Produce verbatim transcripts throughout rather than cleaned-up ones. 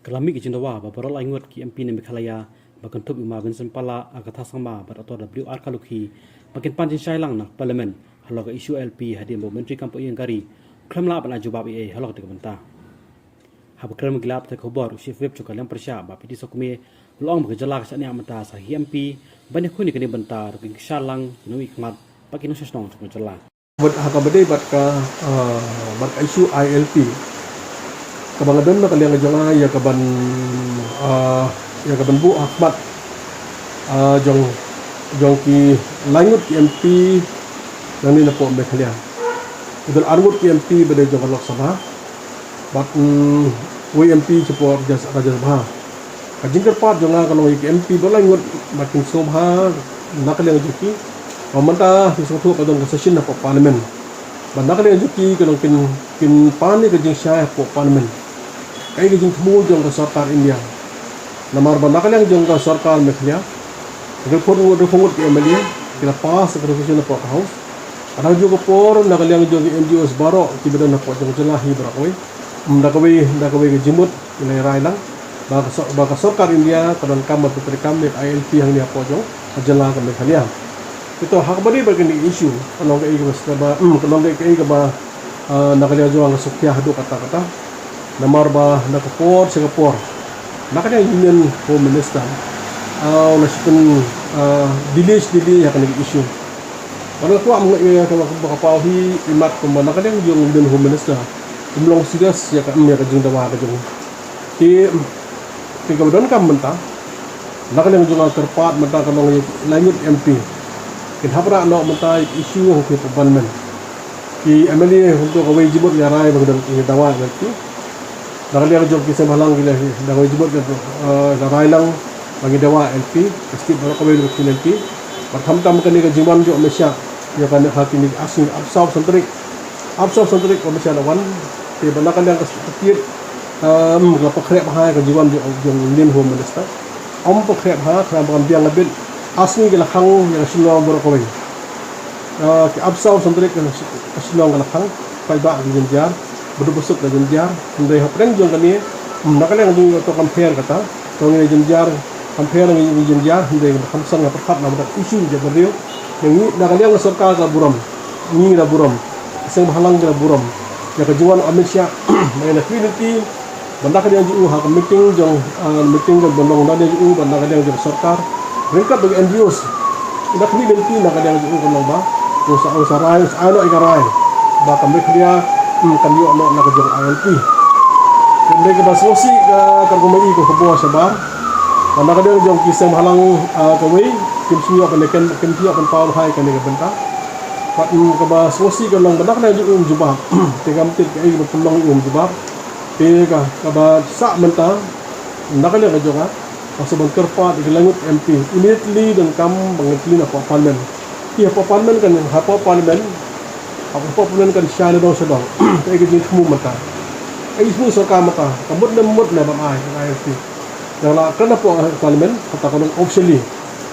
Ka la mih ka jingdawa ba baroh lai ngut ki M P na Meghalaya ba kynthup ïa u Ma Vincent Pala, Agatha Sangma bad Doctor W R Kharlukhi ba kin pan jingshai lang na Parliament halor ka issue I L P hadien ba u Myntri Kam Poi Ïing Gari u khlem lah ban ai jubab ei ei halor katei ka bynta. Haba kren bad ki lad pathai khubor, u Chief Whip jong ka liang pyrshah Bah P D Sawkmie u la ong ba ka jylla ka shaniah mynta sa hi M P ban ïakhun ïa kane ka bynta ruh kin kyrshan lang ki nongmihkhmat bad ki nongshong shnong jong ka jylla. Bad ha kaba dei bad ka, ah, bad ka issue I L P, kaba nga don na ka liang jong nga ïa kaban, ah, ïa kaban buh ha khmat, ah, jong, jong ki lai ngut ki M P nangne na poh Meghalaya. Ki don ar ngut ki M P ba dei jong ka Lok Sabha bad, mm, wei M P shapoh Rajya, Rajya Sabha. Ka jingkyrpad jong nga ka long ïa ki M P ba lai ngut ba kin sngewbha na ka liang jong ki ba mynta ki sngewthuh ka don ka session hapoh Parliament, ba na ka liang jong ki ka long kin, kin pan ïa ka jingshai hapoh Parliament. Kaei ka jingthmu jong ka sorkar India? Namar ba na ka liang jong ka sorkar Meghalaya, ka pud ngut, ka pud ngut ki M L A ki la pass ka resolution hapoh ka House. Ka dang ju ka por na ka liang jong ki N G Os baroh kiba don hapoh jong ka jylla hi baroh kawei, mm, da kawei, da kawei ka jingmut ki la rai lang ba ka sor-, ba ka sorkar India ka donkam ban pyntreikam ïa ka I L P hangne hapoh jong ka jylla ka Meghalaya. Ito ha kaba dei bad kane ka issue, ka long kaei kaba, mm, ka long kaei kaba, ah, na ka liang jong nga nga sngewkhia haduh katta katta. Namar ba na ka por sha ka por na ka liang Union Home Minister, ah, u la shu pyn, ah, delay sha delay ïa kane ka issue. Bad nga kwah ban ïa ka, ka paw hi imat kumba na ka liang jong u Union Home Minister um long serious ïa ka, ïa ka jingdawa ka jong u. Te, te kaba donkam mynta na ka liang jong nga kyrpad mynta ka long ïa ki lai ngut M P kin hap rah noh mynta ïa ki issue ha ki Parliament. Ki M L A kumto kawei jingmut ngi rai ba ngi don, ngi dawa M L P. Na ka liang jong ki seng bhalang ki la, na kawei jingmut ngi, eh, la rai lang ba ngi dawa M L P, ka state baroh kawei la ki M L P. Bad khamtam kane ka jingwan jong u Amit Shah ïa kane ha kine ar sngi, arphew saw tarik, arphew saw tarik u Amit Shah la wan. Te ba na ka liang ka state, em, ka la pynkhreh bha ïa ka jingwan jong, jong Union Home Minister. Ym pynkhreh bha, khnang ba kan biang a bit. Ar sngi ki la khang ïa ka shnong baroh kawei. Ah, ki arphew saw tarik ka shnong ka la khang, paidbah ki jynjar, ba duk ba suk ki jynjar. Hynrei hapdeng jong kane, mm, na ka liang jong ngi to compare kata, to ngi jynjar, compare ngi jynjar, hynrei kham san nga pyrkhat namar ka issue jong ka briew. Ngi na ka liang ka sorkar ka burom, ngi la burom, seng bhalang ka burom ïa ka jingwan Amit Shah. Ngi na kwi lynti, ba na ka liang jong u ha ka meeting jong, ah, meeting jong ban long na ka liang jong u, ba na ka liang jong sorkar ryngkat bad ki N G Os. Na kane ka lynti na ka liang jong u ka long ba u sa, u sa rai, u sa ai noh ïa ka rai ba ka Meghalaya, hmm, kan ïoh noh na ka jong I L P. Hynrei kaba sngewsih ka, ka rukom i ka khubor shabar ba na ka liang jong ki seng bhalang, ah, kawei kim sngewthuh ban ken, kim sngewthuh ban paw bha ïa kane ka bynta. Bad, hmm, kaba sngewsih ka long ba na ka liang jong u um jubab. Te kam tip kaei kaba pynlong u um jubab. Te ka, kaba sah mynta na ka liang ka jong nga, ka sa ban kyrpad ïa ki lai ngut M P immediately donkam ba ngin kylli na hapoh Parliament. Ki hapoh Parliament kan, hapoh Parliament, hapoh Parliament kan shai na dong sha dong. Kaei ka jingthmu mynta, kaei ka jingthmu sorkar mynta, ka mut ne ym mut ne ban ai, ban ai M P. Ïa la kren hapoh Parliament kata ka long officially.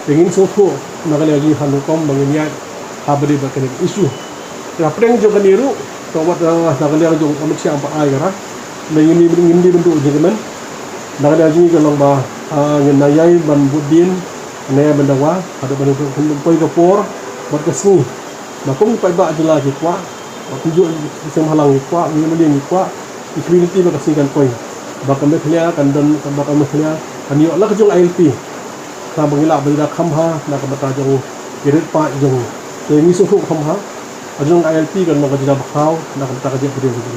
Te ngin sngewthuh na ka liang jong ngi ha rukom ba ngin ïaid ha ba dei bad kane ka issue. Te hapdeng jong kane ruh, to wat, eh, na ka liang jong u Amit Shah um pat ai ka rai. Ngi, ngi, ngi, ngim dei ban duh jingkmen. Na ka liang jong ngi ka long ba, ah, ngin nang ïai ban bud dien, nang ïai ban dawa haduh ban poi ka por bad ka sngi. Ba kum ki paidbah jylla ki kwah, ba kumjuh ki seng bhalang ki kwah, ngi mynta ngi kwah, ki community ba ka sngi kan poi, ba ka Meghalaya kan don, ba ka Meghalaya kan ïoh la ka jong I L P. Khnang ba ngin lah ban da kham bha na ka bynta jong ki rit paid jong ngi. Te ngi sngewthuh kham bha ka jong I L P kan long ka jingda ba khaw na ka bynta ka jaitbynriew jong ngi.